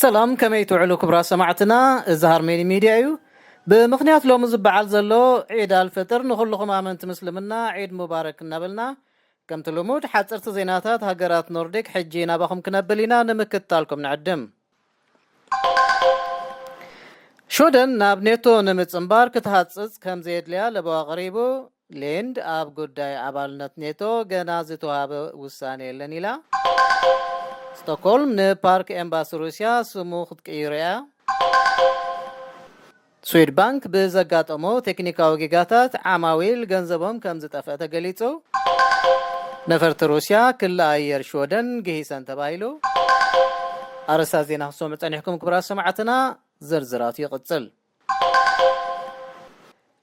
ሰላም፣ ከመይ ትውዕሉ ክቡራት ሰማዕትና? እዚ ሃርሜኒ ሚድያ እዩ። ብምኽንያት ሎሚ ዝበዓል ዘሎ ዒድ ኣልፍጥር ንኹልኹም ኣመንቲ ምስልምና ዒድ ሙባረክ እናበልና፣ ከምቲ ልሙድ ሓፀርቲ ዜናታት ሃገራት ኖርዲክ ሕጂ ናባኹም ክነብል ኢና፣ ንምክትታልኩም ንዕድም። ሽወደን ናብ ኔቶ ንምጽንባር ክትሃጽጽ ከም ዘየድልያ ለበዋ ቀሪቡ። ሊንድ ኣብ ጉዳይ ኣባልነት ኔቶ ገና ዝተዋህበ ውሳኔ የለን ኢላ። ስቶክሆልም ንፓርክ ኤምባሲ ሩስያ ስሙ ክትቅይሮ እያ። ስዊድ ባንክ ብዘጋጠሞ ቴክኒካዊ ጌጋታት ዓማዊል ገንዘቦም ከም ዝጠፍአ ተገሊጹ። ነፈርቲ ሩስያ ክሊ ኣየር ሽወደን ግሂሰን ተባሂሉ። ኣርእስታት ዜና ክትሰምዑ ጸኒሕኩም ክቡራት ሰማዕትና፣ ዝርዝራቱ ይቕጽል።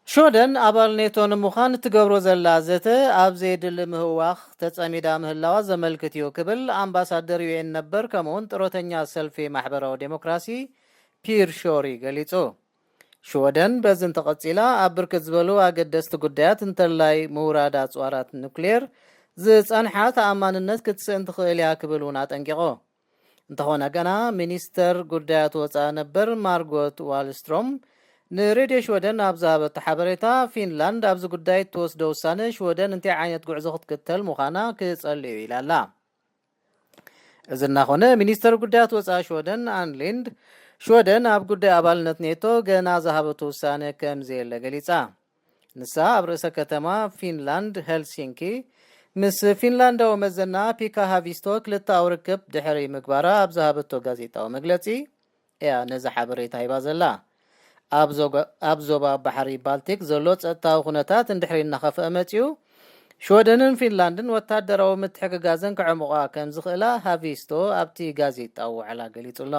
ሽወደን ኣባል ኔቶ ንምዃን እትገብሮ ዘላ ዘተ ኣብ ዘየድሊ ምህዋኽ ተጸሚዳ ምህላዋ ዘመልክት እዩ ክብል ኣምባሳደር ዩ ኤን ነበር ከምኡውን ጥሮተኛ ሰልፊ ማሕበራዊ ዴሞክራሲ ፒር ሾሪ ገሊጹ። ሽወደን በዚ እንተቐጺላ ኣብ ብርክት ዝበሉ ኣገደስቲ ጉዳያት እንተላይ ምውራድ ኣጽዋራት ኑክሌር ዝጸንሓ ተኣማንነት ክትስእን ትኽእል እያ ክብል እውን ኣጠንቂቑ። እንተኾነ ገና ሚኒስተር ጉዳያት ወፃኢ ነበር ማርጎት ዋልስትሮም ንሬድዮ ሽወደን ኣብ ዝሃበቶ ሓበሬታ፣ ፊንላንድ ኣብዚ ጉዳይ እትወስዶ ውሳነ ሽወደን እንታይ ዓይነት ጉዕዞ ክትክተል ምዃና ክጸልዩ ኢላ ኣላ። እዚ እናኾነ ሚኒስተር ጉዳያት ወፃኢ ሽወደን ኣን ሊንድ ሽወደን ኣብ ጉዳይ ኣባልነት ኔቶ ገና ዝሃበቶ ውሳነ ከም ዘየለ ገሊጻ። ንሳ ኣብ ርእሰ ከተማ ፊንላንድ ሄልሲንኪ ምስ ፊንላንዳዊ መዘና ፒካ ሃቪስቶ ክልተኣዊ ርክብ ድሕሪ ምግባራ ኣብ ዝሃበቶ ጋዜጣዊ መግለጺ እያ ነዚ ሓበሬታ ሂባ ዘላ። ኣብ ዞባ ባሕሪ ባልቲክ ዘሎ ጸጥታዊ ኩነታት እንድሕሪ እናኸፍአ መጺኡ፣ ሽወደንን ፊንላንድን ወታደራዊ ምትሕግጋዘን ክዕምቋ ከም ዝኽእላ ሃቪስቶ ኣብቲ ጋዜጣዊ ዋዕላ ገሊጹ ኣሎ።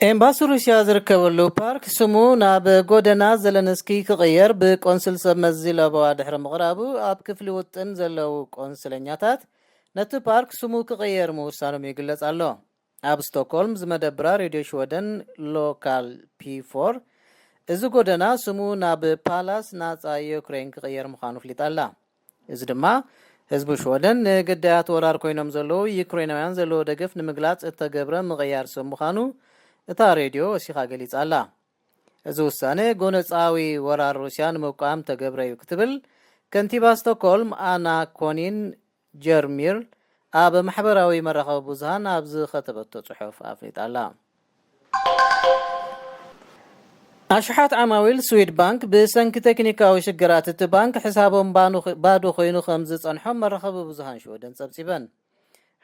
ኤምባሲ ሩስያ ዝርከበሉ ፓርክ ስሙ ናብ ጎደና ዘለንስኪ ክቕየር ብቆንስል ሰብ መዚ ለበዋ ድሕሪ ምቕራቡ፣ ኣብ ክፍሊ ውጥን ዘለዉ ቆንስለኛታት ነቲ ፓርክ ስሙ ክቕየር ምውሳኖም ይግለጽ ኣሎ። ኣብ ስቶክሆልም ዝመደብራ ሬድዮ ሽወደን ሎካል ፒ ፎር፣ እዚ ጎደና ስሙ ናብ ፓላስ ናጻ ዩክሬን ክቕየር ምዃኑ ኣፍሊጣ ኣላ። እዚ ድማ ህዝቢ ሽወደን ንግዳያት ወራር ኮይኖም ዘለዉ ዩክሬናውያን ዘለዎ ደገፍ ንምግላጽ እተገብረ ምቕያር ስም ምዃኑ እታ ሬድዮ ወሲኻ ገሊጻ ኣላ። እዚ ውሳነ ጎነጻዊ ወራር ሩስያ ንምቋም ተገብረ እዩ ክትብል ከንቲባ ስቶክሆልም ኣና ኮኒን ጀርሚር ኣብ ማሕበራዊ መራኸቢ ብዙሃን ኣብ ዝኸተበቶ ጽሑፍ ኣፍሊጣ ኣላ። ኣሽሓት ዓማዊል ስዊድ ባንክ ብሰንኪ ቴክኒካዊ ሽግራት እቲ ባንክ ሕሳቦም ባኑ-፣ ባዶ ኮይኑ ከም ዝጸንሖም መራኸቢ ብዙሃን ሽወደን ጸብጺበን።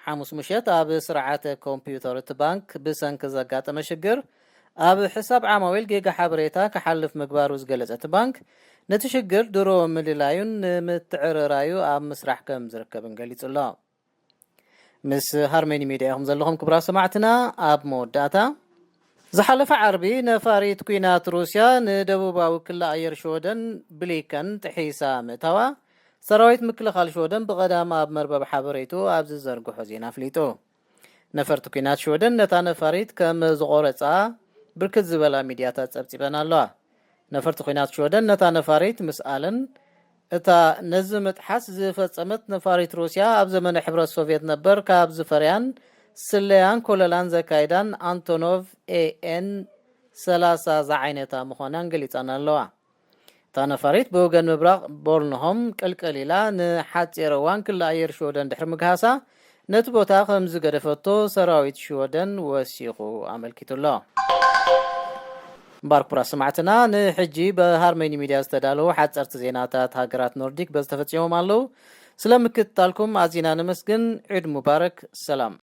ሓሙስ ምሸት ኣብ ስርዓተ ኮምፒውተር እቲ ባንክ ብሰንኪ ዘጋጠመ ሽግር ኣብ ሕሳብ ዓማዊል ጌጋ ሓበሬታ ክሓልፍ ምግባሩ ዝገለጸ እቲ ባንክ፣ ነቲ ሽግር ድሮ ምልላዩን ንምትዕርራዩ ኣብ ምስራሕ ከም ዝርከብን ገሊጹ ኣሎ። ምስ ሃርሜኒ ሚድያ ኢኹም ዘለኹም ክቡራት ሰማዕትና። ኣብ መወዳእታ፣ ዝሓለፈ ዓርቢ ነፋሪት ኲናት ሩስያ ንደቡባዊ ክሊ ኣየር ሽወደን ብሊከን ጥሒሳ ምእታዋ ሰራዊት ምክልኻል ሽወደን ብቐዳም ኣብ መርበብ ሓበሬቱ ኣብ ዝዘርግሖ ዜና ኣፍሊጡ። ነፈርቲ ኲናት ሽወደን ነታ ነፋሪት ከም ዝቖረጻ ብርክት ዝበላ ሚድያታት ጸብጺበን ኣለዋ። ነፈርቲ ኲናት ሽወደን ነታ ነፋሪት ምስኣለን፣ እታ ነዚ ምጥሓስ ዝፈጸመት ነፋሪት ሩስያ ኣብ ዘመነ ሕብረት ሶቭየት ነበር ካብ ዝፈርያን ስለያን ኮለላን ዘካይዳን ኣንቶኖቭ ኤ ኤን ሰላሳ ዝዓይነታ ምዃናን ገሊጸን ኣለዋ። እታ ነፋሪት ብወገን ምብራቕ ቦርንሆም ቅልቅል ኢላ ንሓጺር እዋን ክሊ ኣየር ሽወደን ድሕሪ ምግሃሳ፣ ነቲ ቦታ ከም ዝገደፈቶ ሰራዊት ሽወደን ወሲኹ ኣመልኪቱ ኣሎ። እምበኣር ክቡራት ሰማዕትና፣ ንሕጂ ብሃርመኒ ሚድያ ዝተዳለዉ ሓጸርቲ ዜናታት ሃገራት ኖርዲክ በዚ ተፈጺሞም ኣለዉ። ስለ ምክትታልኩም ኣዚና ነመስግን። ዒድ ሙባረክ። ሰላም።